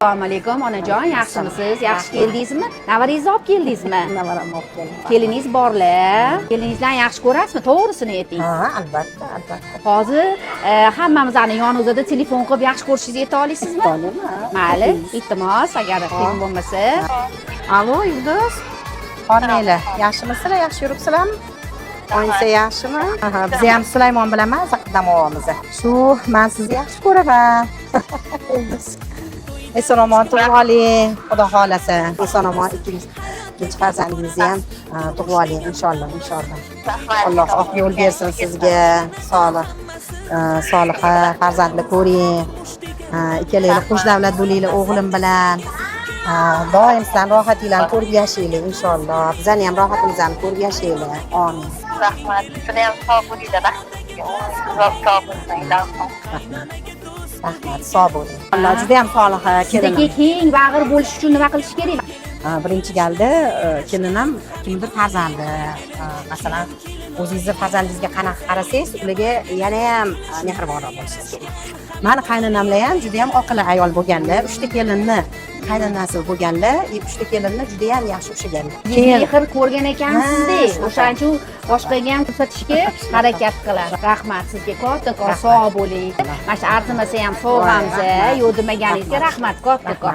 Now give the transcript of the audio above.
Assalomu alaykum, onajon, yaxshimisiz? Yaxshi keldingizmi? Navarangizni olib keldingizmi? Navaram olib keldim. Keliningiz borlar. Keliningizdan yaxshi ko'rasizmi? To'g'risini ayting. Ha, albatta, albatta. Hozir hammamizni yonimizda telefon qilib yaxshi ko'rishingizni ayta olasizmi? Olaman. Mayli, iltimos, agar qiyin bo'lmasa. Alo, Yulduz. Hormanglar. Yaxshimisizlar? Yaxshi yuribsizlarmi? Oyinsa yaxshimi? Aha, biz ham Sulaymon bilan maza qilib dam olyapmiz. Shu, men sizni yaxshi ko'raman. Yulduz. Eson omon tug'ib oling, Xudo xohlasa. Eson omon ikkinchi farzandingizni ham tug'ib oling, inshaalloh, inshaalloh. Alloh oq yo'l bersin sizga, solih, soliha farzandlar ko'ring. Ikkalanglar qo'sh davlat bo'linglar o'g'lim bilan. Doim sizlarni rohatinglarni ko'rib yashaylik, inshaalloh. Bizlarni ham rohatimizni ko'rib yashaylik. Amin. Rahmat. Sizlar ham sog' bo'linglar. Rahmat. Sog' bo'lsin, ilohim. Rahmat. Rahmat, sog' bo'ling. Alloh juda ham soliha Sizdagi kelinim. keng bag'ir bo'lish uchun nima qilish kerak? Birinchi galda kelin ham kimnidir farzandi. Masalan, o'zingizni farzandingizga qanaqa qarasangiz, ularga yana ham mehribonroq bo'lishingiz kerak. Mani qaynonamlar ham juda ham oqil ayol bo'lganlar, uchta kelinni qaynonasi bo'lganlar, uchta kelinni juda ham yaxshi ushlaganlar. Mehr ko'rgan ekansizda, Ha, shunaqa. o'shaning uchun boshqaga ham ko'rsatishga harakat qiladi. Rahmat sizga kattakon, Rahmat. sog' bo'ling. Mana shu arzimasa ham sovg'amiz, Rahmat. yo'q demaganingizga rahmat kattakon.